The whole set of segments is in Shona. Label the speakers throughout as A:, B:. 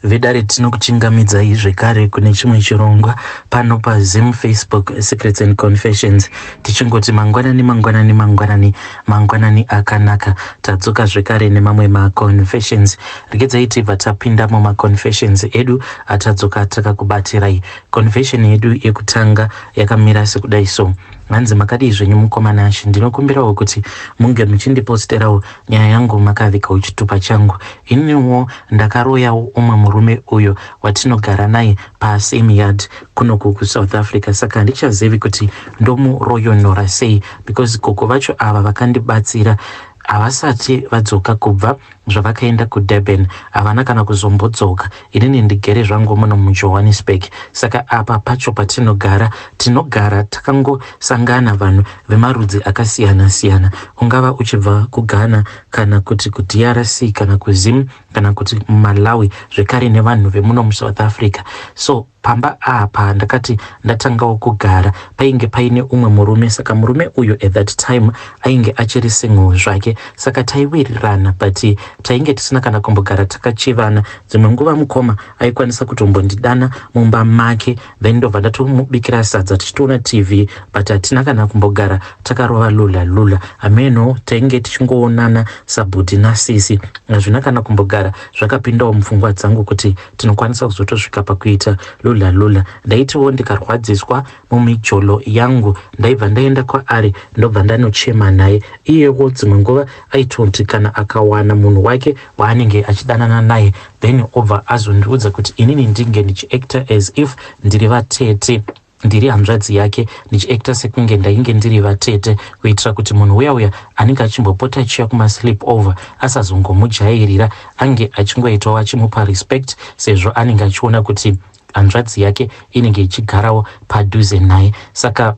A: Vedare, tinokuchingamidzai zvekare kune chimwe chirongwa pano paZim Facebook Secrets and Confessions, tichingoti mangwanani, mangwanani, mangwanani, mangwanani akanaka. Tadzoka zvekare nemamwe maconfessions. Regedzai tibva tapinda mumaconfessions edu atadzoka takakubatirai. Confession yedu yekutanga yakamira sekudai so. Hanzi, "Makadii zvenyu mukoma Nashe? Ndinokumbirawo kuti munge muchindiposterawo nyaya yangu makavigawo chitupa changu. Ininiwo ndakaroyawo umwe murume uyo watinogara naye pasame yard kunoku kuSouth Africa, saka handichazivi kuti ndomuroyonora sei because gogo vacho ava vakandibatsira havasati vadzoka kubva zvavakaenda kuDurban. Havana kana kuzombodzoka. Inini ndigere zvangu muno muJohannesburg. Saka apa pacho patinogara, tinogara takangosangana vanhu vemarudzi akasiyana-siyana, ungava uchibva kuGhana kana kuti kuDRC kana kuZim kana kuti Malawi, zvekare nevanhu vemuno muSouth Africa. So pamba apa ndakati ndatangawo kugara, painge paine umwe murume. Saka murume uyu at that time ainge achiri single zvake, saka taiwirirana, but tainge tisina kana kumbogara takachivana. Dzimwe nguva mukoma aikwanisa kutombondidana mumba make, then ndobva ndatomubikira sadza tichitoona TV, but hatina kana kumbogara takarova lula lula. Ameno, tainge tichingoonana sabhudhi nasisi. Hazvina kana kumbogara zvakapindawo mupfungwa dzangu kuti tinokwanisa kuzotosvika pakuita lula lula. Ndaitiwo ndikarwadziswa mumijolo yangu, ndaibva ndaenda kwaari, ndobva ndanochema naye. Iyewo dzimwe nguva aitoti kana akawana munhu wake waanenge achidanana naye, then obva azondiudza kuti inini ndinge ndichiacta as if ndiri vatete, ndiri hanzvadzi yake, ndichiacta sekunge ndainge ndiri vatete, kuitira kuti munhu uya uya anenge achimbopota achiuya kumasleep over asazongomujairira, ange achingoitawo achimupa respect, sezvo anenge achiona kuti hanzvadzi yake inenge ichigarawo padhuze naye. Saka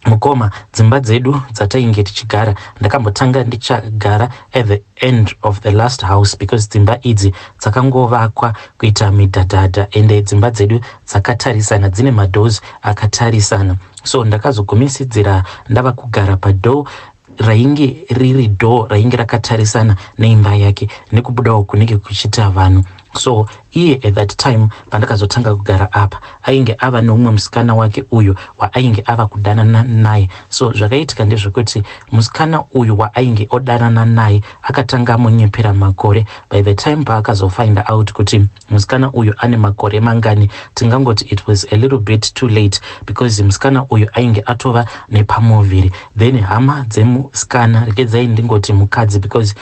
A: mukoma, dzimba dzedu dzatainge tichigara, ndakambotanga ndichagara at the end of the last house because dzimba idzi dzakangovakwa kuita midhadhadha, ende dzimba dzedu dzakatarisana, dzine madoors akatarisana. So ndakazogumisidzira ndava kugara padoor rainge riri door rainge rakatarisana neimba yake nekubudawo kunenge kuchiita vanhu. So iye at that time pandakazotanga kugara apa, ainge ava neumwe musikana wake uyu waainge ava kudanana naye. So zvakaitika ndezvekuti musikana uyu waainge odanana naye akatanga amunyepera makore. By the time paakazofind out kuti musikana uyu ane makore mangani, tingangoti it was a little bit too late because musikana uyu ainge atova nepamuviri. Then hama dzemusikana, regedzai ndingoti mukadzi because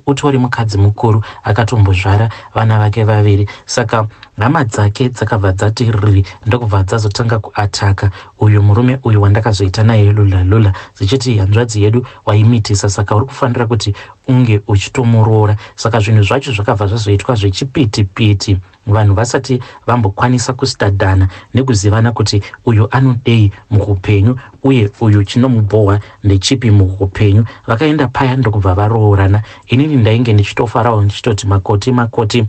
A: utori mukadzi mukuru akatombozvara vana vake vaviri, saka hama dzake dzakabva dzati riri, ndokubva dzazotanga kuataka uyu murume uyu wandakazoita naye lula lula, dzichiti hanzvadzi yedu waimitisa, saka uri kufanira kuti unge uchitomuroora. Saka zvinhu zvacho zvakabva zvazoitwa zvechipitipiti, vanhu vasati vambokwanisa kustadhana nekuzivana kuti uyu anodei muupenyu uye uyu chinomubhohwa ndechipi muupenyu. Vakaenda paya ndokubva varoorana. Inini ndainge ndichitofarawo, ndichitoti makoti, makoti,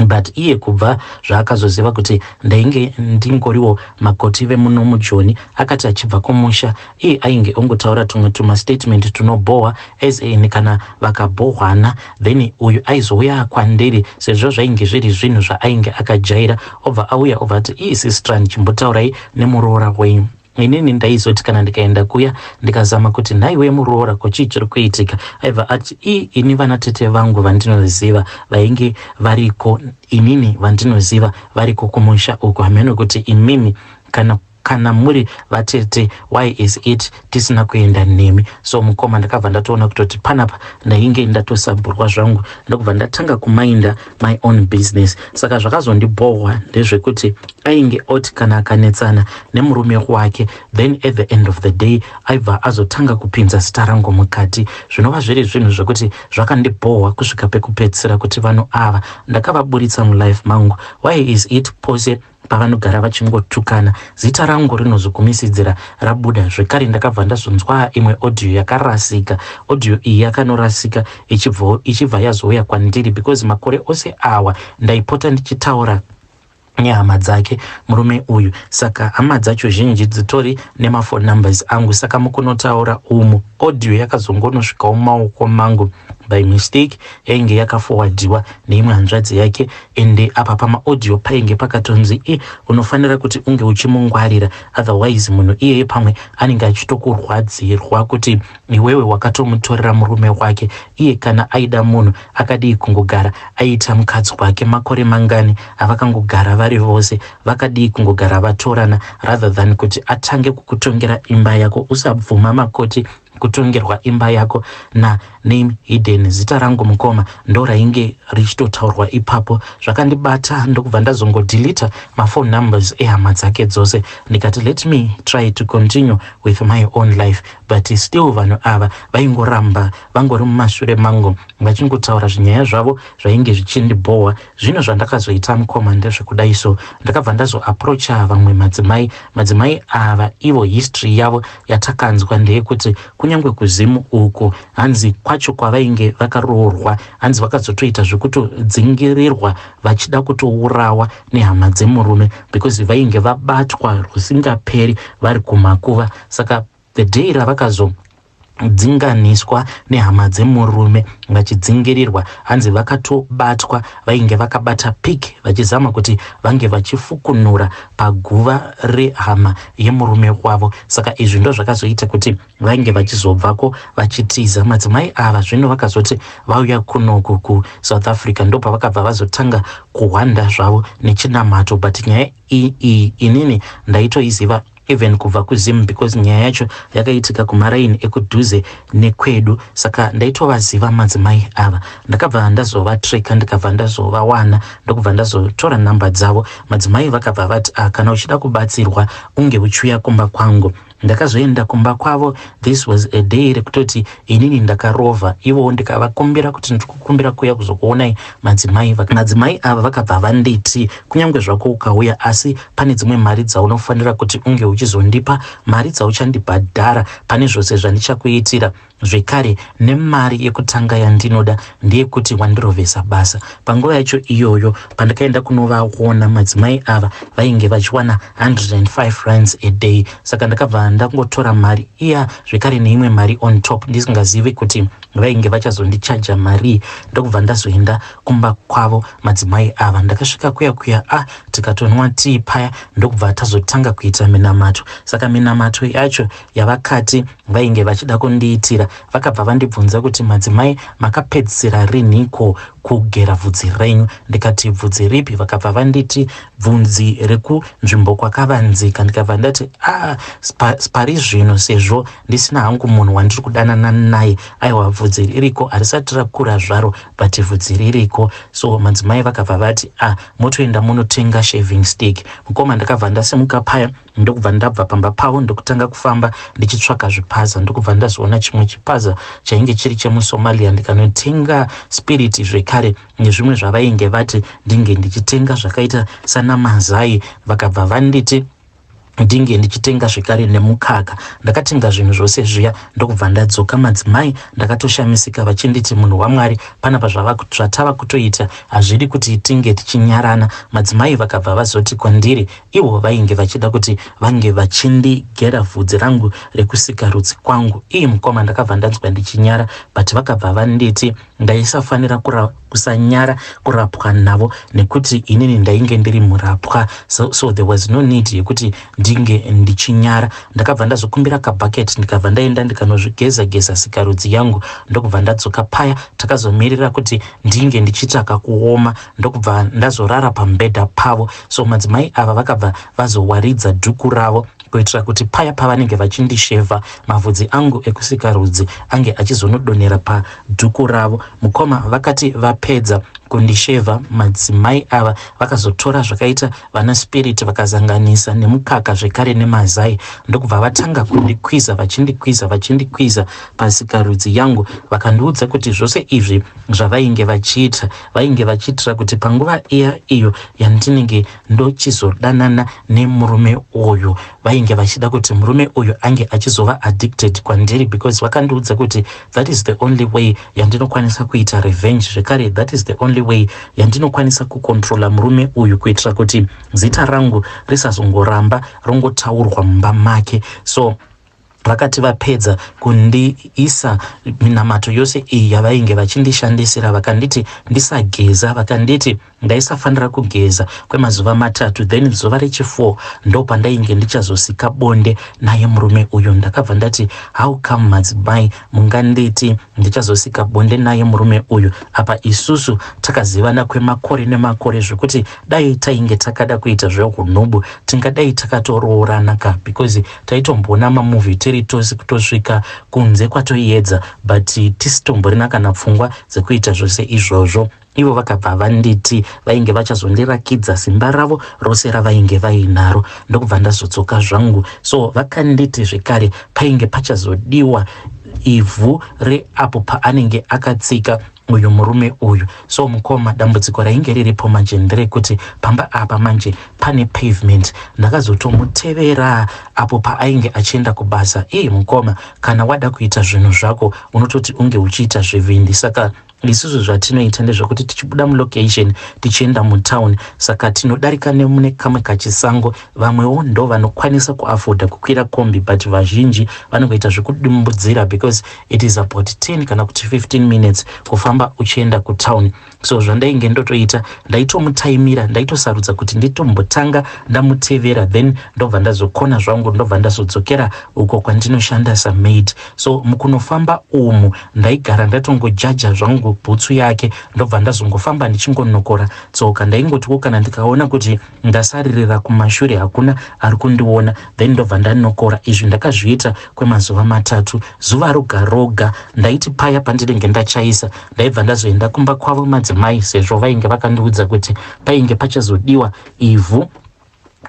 A: but iye kubva zvaakazoziva kuti ndainge ndingoriwo makoti vemuno muJoni, akati achibva kumusha, iye ainge ongotaura tumwe tumastatement tunobhohwa, as in kana vakabhohwana, then uyu aizouya kwandiri, sezvo zvainge zviri zvinhu zvaainge akajaira. Obva auya, obva ati, "Ii sister, ndichimbotaurai nemuroora wenyu." Inini ndaizoti kana ndikaenda kuya, ndikazama kuti, "Nhaiwe muroora, ko chii chiri kuitika?" Aibva ati, "Ii, ini vana tete vangu vandinoziva vainge variko, inini vandinoziva variko kumusha uku. Hameno kuti imimi kana muri vatete, why is it tisina kuenda nemi?" So mukoma, ndakabva ndatoona kutoti panapa ndainge ndatosabhurwa zvangu, ndokubva ndatanga kuminda my own business. Saka zvakazondibhohwa ndezvekuti ainge oti kana akanetsana nemurume wake, then at the end of the day aibva azotanga kupinza zita rangu mukati, zvinova zviri zvinhu zvekuti zvakandibhohwa kusvika pekupedzisira, kuti vanhu ava ndakavaburitsa mulife mangu. Why is it pose pavanogara vachingotukana, zita rangu rinozogumisidzira rabuda zvekare? Ndakabva ndazonzwa imwe audio yakarasika. Audio iyi yakanorasika ichibva yazouya kwandiri because makore ose awa ndaipota ndichitaura Nehama dzake murume uyu, saka hama dzacho zhinji dzitori nemaphone numbers angu. Saka mukunotaura umu, audio yakazongonosvikawo mumaoko mangu by mistake, yainge yakafowadhiwa neimwe hanzvadzi yake. Ende apa pamaaudio painge pakatonzi, "I unofanira kuti unge uchimungwarira, otherwise munhu iyeye pamwe anenge achitokurwadzirwa kuti iwewe wakatomutorera murume wake. Iye kana aida munhu, akadii kungogara aita mukadzi wake? Makore mangani avakangogara vari vose? Vakadii kungogara vatorana rather than kuti atange kukutongera imba yako? Usabvuma, makoti, kutongerwa imba yako naname hidden." Zita rangu, mukoma, ndo rainge richitotaurwa ipapo. Zvakandibata, ndokubva ndazongodhilita maphone numbers ehama dzake dzose. Ndikati, "Let me try to continue with my own life." But still vanhu ava vaingoramba vangori mumashure mangu, vachingotaura zvinyaya zvavo zvainge zvichindibhohwa. Zvino zvandakazoita, mukoma, ndezvekudai. So ndakabva ndazoapproacha vamwe madzimai. Madzimai ava ivo, history yavo yatakanzwa ndeyekuti kunyange kuZimu uku, hanzi kwacho kwavainge vakaroorwa, hanzi vakazotoita zvekutodzingirirwa, vachida kutourawa nehama dzemurume, because vainge vabatwa rusingaperi vari kumakuva. Saka the day ravakazo dzinganiswa nehama dzemurume vachidzingirirwa, hanzi vakatobatwa vainge vakabata pick, vachizama kuti vange vachifukunura paguva rehama yemurume wavo. Saka izvi ndo zvakazoita kuti vainge vachizobvako vachitiza. Madzimai ava zvino vakazoti vauya kunoku kuSouth Africa, ndo pavakabva vazotanga kuhwanda zvavo nechinamato. But nyaya iyi inini ndaitoiziva even kubva kuZim, because nyaya yacho yakaitika kumaraini ekudhuze nekwedu, saka ndaitovaziva madzimai ava. Ndakabva ndazovatreka, ndikabva ndazovawana, ndokubva ndazotora namba dzavo. Madzimai vakabva vati, "Ah, kana uchida kubatsirwa, unge uchiuya kumba kwangu." Ndakazoenda kumba kwavo. This was a day rekutoti inini ndakarovha ivowo, ndikavakumbira kuti, "Ndiri kukumbira kuuya kuzokuonai, madzimai." Madzimai ava vakabva vanditi, "Kunyange zvako ukauya, asi pane dzimwe mari dzaunofanira kuti unge uchizondipa, mari dzauchandibhadhara pane zvose zvandichakuitira. Zvekare nemari yekutanga yandinoda ndeyekuti wandirovhesa basa." Panguva yacho iyoyo pandakaenda kunovaona, madzimai ava vainge vachiwana 105 rands a day. Saka ndakabva ndangotora mari iya, zvekare neimwe mari on top, ndisingazivi kuti vainge vachazondichaja mari. Ndokubva ndazoenda kumba kwavo madzimai ava. Ndakasvika kuya kuya, a tikatonwa tii paya, ndokubva tazotanga kuita minamato. Saka minamato yacho yavakati vainge vachida kundiitira, vakabva vandibvunza kuti, "Madzimai, makapedzisira rinhiko kugera bvudzi renyu?" Ndikati, "Bvudzi ripi?" Vakabva vanditi, "Bvunzi rekunzvimbo kwakavanzika." Ndikabva ndati, "A ah, pari zvino, sezvo ndisina hangu munhu wandiri kudanana naye, aiwa, bvudzi ririko, harisati rakura zvaro, but bvudzi ririko." So madzimai vakabva vati, "A ah, motoenda munotenga shaving stick." Mukoma, ndakabva ndasimuka paya, ndokubva ndabva pamba pavo, ndokutanga kufamba ndichitsvaka zvipaza. Ndokubva ndazoona chimwe chipaza chainge chiri chemuSomalia, ndikanotenga spirit zvekare nezvimwe zvavainge vati ndinge ndichitenga zvakaita sana mazai. Vakabva vanditi ndinge ndichitenga zvekare nemukaka. Ndakatenga zvinhu zvose zviya, ndokubva ndadzoka. Madzimai ndakatoshamisika vachinditi, "Munhu waMwari, panapa zvatava kutoita hazvidi kuti tinge tichinyarana." Madzimai vakabva vazoti kwandiri, ivo vainge vachida kuti vange vachindigera vhudzi rangu rekusikarudzi kwangu. Ii mukoma, ndakabva ndanzwa ndichinyara, but vakabva vanditi ndaisafanira kusanyara kurapwa navo, nekuti inini ndainge ndiri murapwa, so there was no need yekuti ndinge ndichinyara. Ndakabva ndazokumbira kabhaketi, ndikabva ndaenda ndikanozvigeza geza sikarudzi yangu, ndokubva ndadzoka paya. Takazomirira kuti ndinge ndichitsvaka kuoma, ndokubva ndazorara pamubhedha pavo. So madzimai ava vakabva vazowaridza dhuku ravo kuitira kuti paya pavanenge vachindishevha, mavhudzi angu ekusikarudzi ange achizonodonhera padhuku ravo. Mukoma, vakati vapedza kundishevha, madzimai ava vakazotora zvakaita vana spirit, vakazanganisa nemukaka zvekare nemazai, ndokubva vatanga kundikwiza, vachindikwiza, vachindikwiza pasikarudzi yangu. Vakandiudza kuti zvose izvi zvavainge vachiita, vainge vachiitira kuti panguva iya iyo yandinenge ndochizodanana nemurume uyu, vainge Vainge vachida kuti murume uyu ange achizova addicted kwandiri because vakandiudza kuti that is the only way yandinokwanisa kuita revenge, zvekare that is the only way yandinokwanisa kucontrola murume uyu kuitira kuti zita rangu risazongoramba rongotaurwa mumba make. So vakati vapedza kundiisa minamato yose iyi yavainge vachindishandisira, vakanditi ndisageza, vakanditi ndaisafanira kugeza kwemazuva 3, then zuva rechi4 ndo pandainge ndichazosika bonde naye murume uyu. Ndakabva ndati, "How come, madzimai, munganditi ndichazosika bonde naye murume uyu apa isusu takazivana kwemakore nemakore, zvekuti dai tainge takada kuita zvehunhubu tingadai takatoroorana ka, because taitomboona mamovie tiri tose kutosvika kunze kwatoedza, but tisitomborina kana pfungwa dzekuita zvose izvozvo?" Ivo vakabva vanditi vainge vachazondirakidza simba ravo rose ravainge vainaro, ndokubva ndazodzoka zvangu. So vakanditi zvekare painge pachazodiwa ivhu reapo paanenge akatsika uyu murume uyu. So mukoma, dambudziko rainge riripo manje nderekuti pamba apa manje pane pavement. Ndakazotomutevera apo paainge achienda kubasa. Ii mukoma, kana wada kuita zvinhu zvako unototi unge uchiita zvivindi. Saka isusu zvatinoita ndezvekuti tichibuda mulocation tichienda mutown, saka tinodarika nemune kamwe kachisango. Vamwewo ndo vanokwanisa kuafforda kukwira kombi, but vazhinji vanongoita zvekudimbudzira because it is about 10 kana kuti 15 minutes kufamba uchienda kutown. So zvandainge ndotoita, ndaitomutaimira, ndaitosarudza kuti nditombotanga ndamutevera, then ndobva ndazokona zvangu, ndobva ndazodzokera uko kwandinoshanda samaid. So mukunofamba umu ndaigara ndatongojaja zvangu bhutsu yake, ndobva ndazongofamba ndichingonokora tsoka. Ndaingotiwo kana ndikaona kuti ndasaririra kumashure, hakuna ari kundiona, then ndobva ndanokora. Izvi ndakazviita kwemazuva 3. Zuva roga roga ndaiti paya pandinenge ndachaisa, ndaibva ndazoenda kumba kwavo madzimai, sezvo vainge vakandiudza kuti painge pachazodiwa ivhu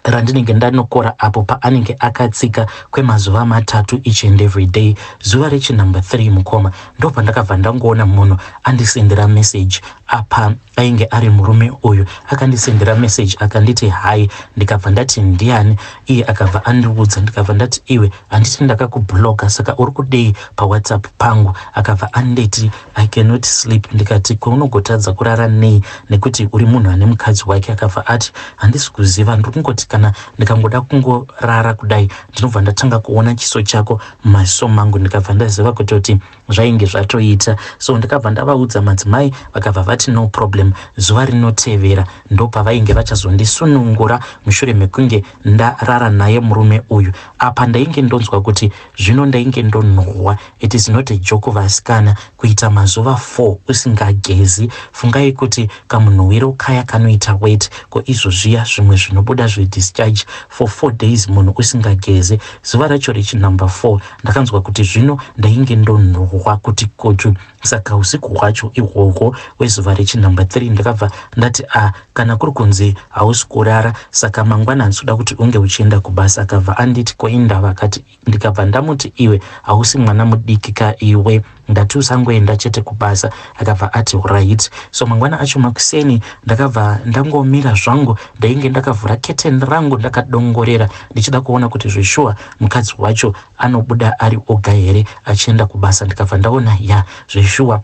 A: randinenge ndanokora apo paanenge akatsika kwemazuva 3, each and every day. Zuva rechinumber 3, mukoma, ndo pandakabva ndangoona munhu andisendera message. Apa ainge ari murume uyu. Akandisendera message akanditi, "Hi." Ndikabva ndati, "Ndiani?" Iye akabva andiudza. Ndikabva ndati, "Iwe, handiti ndakakubloka? Saka uri kudei paWhatsApp pangu?" Akabva anditi, "I cannot sleep." Ndikati, "Kwaunogotadza kurara nei, nekuti uri munhu ane mukadzi wake?" Akabva ati, "Handisi kuziva, ndiri kungoti kana ndikangoda kungorara kudai, ndinobva ndatanga kuona chiso chako mumaziso mangu." Ndikabva ndaziva kutoti zvainge zvatoita. So ndikabva ndavaudza madzimai, vakabva vati no problem. Zuva rinotevera ndopavainge vachazondisunungura mushure mekunge ndarara naye murume uyu. Apa ndainge ndonzwa kuti zvino ndainge ndonhuhwa. It is not a joke, vasikana, kuita mazuva 4 usingagezi. Fungai kuti kamunhuwiro kaya kanoita wet, ko izvo zviya zvimwe zvinobuda zvedischarge, for 4 days munhu usingagezi. Zuva racho rechinumber 4 ndakanzwa kuti zvino ndainge ndonhuhwa kuti kochu. Saka usiku hwacho ihwohwo hwezuva rechinumber 3 ndakabva ndati, "A ah, kana kuri kunzi hausi kurara, saka mangwana handisi kuda kuti unge uchienda kubasa." Akabva anditi, "Koindava?" Akati, ndikabva ndamuti, "Iwe, hausi mwana mudiki ka iwe? Ndati usangoenda chete kubasa." Akabva ati, "Right." So mangwana acho makuseni ndakabva ndangomira zvangu, ndainge ndakavhura curtain rangu, ndakadongorera ndichida kuona kuti zveshuwa mukadzi wacho anobuda ari oga here achienda kubasa. Ndikabva ndaona, ya, zveshuwa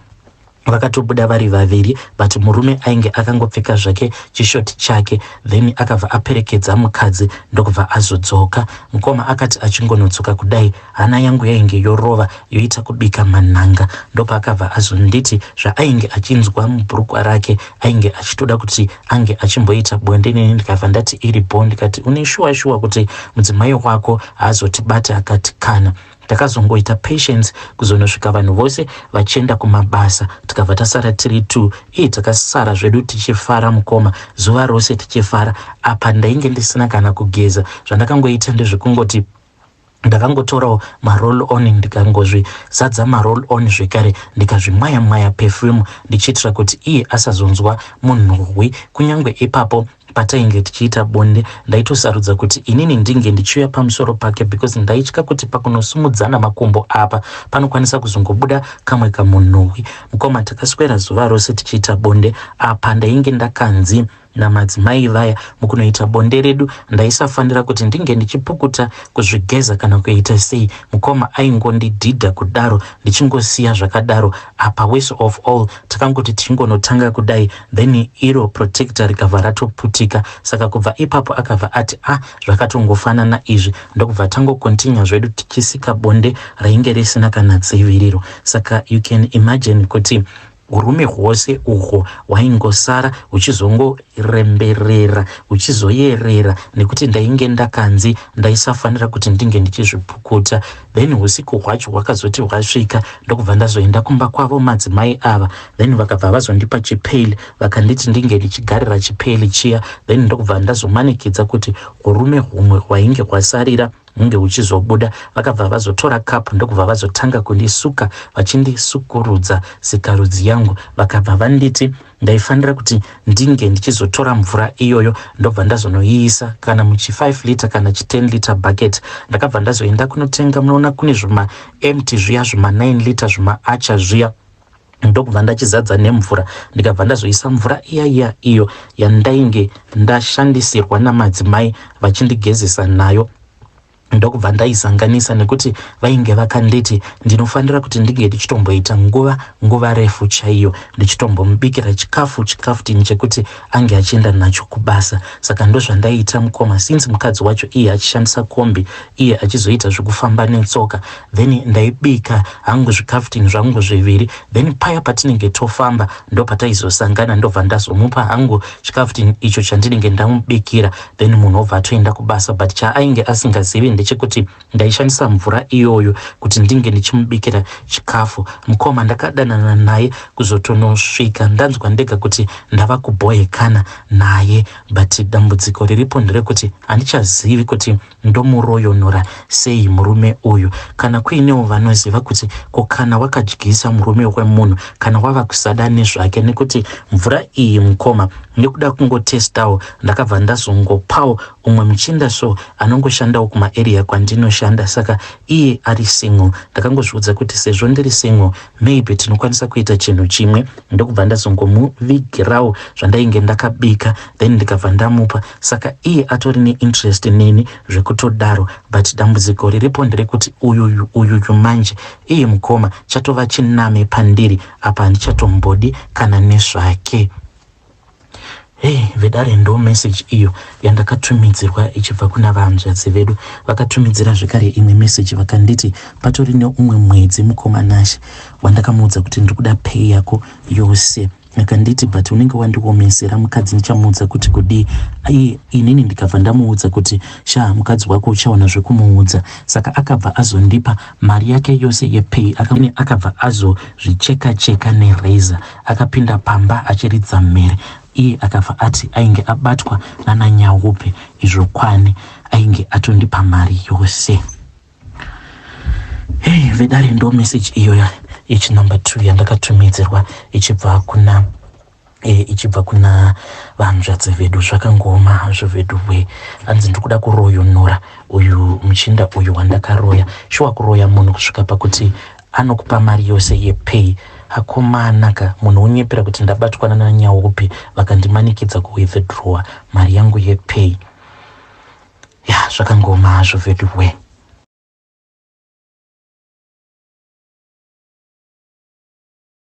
A: vakatobuda vari vaviri, but murume ainge akangopfeka zvake chishoti chake. Then akabva aperekedza mukadzi, ndokubva azodzoka. Mukoma, akati achingonodzoka kudai, hana yangu yainge yorova, yoita kubika manhanga. Ndopaakabva azonditi zvaainge achinzwa mubhurukwa rake, ainge achitoda kuti ange achimboita bonde neni. Ndikabva ndati, "Iri bo." Ndikati, "Une shuwa shuwa kuti mudzimai wako haazotibati?" Akati, "Kana." Ndakazongoita patience kuzonosvika vanhu vose vachienda kumabasa, tikabva tasara tiri two. Ii, takasara zvedu tichifara, mukoma, zuva rose tichifara. Apa ndainge ndisina kana kugeza. Zvandakangoita ndezvekungoti ndakangotorawo maroll on, ndikangozvizadza maroll on zvekare, ndikazvimwaya mwaya perfume, ndichiitira kuti iye asazonzwa munhuhwi. Kunyange ipapo patainge tichiita bonde, ndaitosarudza kuti inini ndinge ndichiuya pamusoro pake, because ndaitya kuti pakunosumudzana makumbo apa panokwanisa kuzongobuda kamwe kamunhuhwi. Mukoma, takaswera zuva rose tichiita bonde. Apa ndainge ndakanzi Namadzimai vaya mukunoita bonde redu ndaisafanira kuti ndinge ndichipukuta kuzvigeza kana kuita sei mukoma aingondidhidha kudaro ndichingosiya zvakadaro apa worse of all takangoti tichingonotanga kudai then iro protector rikabva ratoputika saka kubva ipapo akabva ati ah zvakatongofanana izvi ndokubva tangocontinue zvedu tichisika bonde rainge risina kana dziviriro saka you can imagine kuti urume hwose uhwo hwaingosara huchizongoremberera huchizoyerera nekuti ndainge ndakanzi ndaisafanira kuti ndinge ndichizvipukuta then usiku hwacho hwakazoti hwasvika ndokubva ndazoenda kumba kwavo madzimai ava then vakabva vazondipa chipail vakanditi ndinge ndichigarira chipail chiya then ndokubva ndazomanikidza kuti urume humwe hwainge hwasarira hunge huchizobuda vakabva vazotora kapu ndokubva vazotanga kundisuka vachindisukurudza sikarudzi yangu vakabva vanditi ndaifanira kuti ndinge ndichizotora mvura iyoyo ndobva ndazonoiisa kana muchi 5 liter kana chi 10 liter bucket ndakabva ndazoenda kunotenga munoona kune zvima empty zviya zvima 9 liter zvima acha zviya ndokubva ndachizadza nemvura ndikabva ndazoisa mvura iya iya iyo yandainge ndashandisirwa namadzimai vachindigezesa nayo ndokubva ndaizanganisa nekuti vainge vakanditi ndinofanira kuti ndinge ndichitomboita nguva nguva refu chaiyo ndichitombomubikira chikafu chikafu tini chekuti ange achienda nacho kubasa saka ndozvandaiita mukoma since mukadzi wacho iye achishandisa kombi iye achizoita zvekufamba netsoka then ndaibika hangu zvikafutini zvangu zviviri then paya patinenge tofamba ndopataizosangana ndobva ndazomupa hangu chikafutini icho chandinenge ndamubikira then munhu obva atoenda kubasa but chaainge asingazivi ndechekuti ndaishandisa mvura iyoyo kuti ndinge ndichimubikira chikafu mukoma ndakadanana naye kuzotonosvika ndanzwa ndega kuti ndava kubhohekana naye but dambudziko riripo nderekuti handichazivi kuti ndomuroyonora sei murume uyu kana kuinewo vanoziva kuti ko kana wakadyisa murume wemunhu kana wava kusada nezvake nekuti mvura iyi mukoma nekuda kungotestawo ndakabva ndazongopawo umwe muchinda so anongoshandawo kumaarea kwandinoshanda saka iye ari single ndakangozviudza kuti sezvo ndiri single maybe tinokwanisa kuita chinhu chimwe ndokubva ndazongomuvigirawo zvandainge ndakabika then ndikabva ndamupa saka iye atori neinterest neni zvekutodaro but dambudziko riripo nderekuti uyuyu uyuyu manje iye mukoma chatova chiname pandiri apa handichatombodi kana nezvake hei vedare ndo message iyo yandakatumidzirwa ichibva kuna vahanzvadzi vedu vakatumidzira zvekare imwe message vakanditi patori neumwe mwedzi mukoma Nashe wandakamuudza kuti ndiri kuda pay yako yose akanditi but unenge wandiomesera mukadzi ndichamuudza kuti kudii iye inini ndikabva ndamuudza kuti sha mukadzi wako uchaona zvekumuudza saka akabva azondipa mari yake yose yepay akabva azozvicheka cheka nerazor akapinda pamba achiridza mhere iye akabva ati ainge abatwa nananyaupe izvo kwani ainge atondipa mari yose hei vedare ndo message iyoyo yechinumber 2 yandakatumidzirwa ichibva kuna e, ichibva kuna vanzvadzi vedu zvakangooma hazvo vedu we hanzi ndiri kuda kuroyonora uyu muchinda uyu wandakaroya shuwa kuroya munhu kusvika pakuti anokupa mari yose yepay akomana ka munhu unyepera kuti ndabatwa nananyaupi vakandimanikidza kuwithdrawa mari yangu yepay ya zvakangooma hazvo vedu we.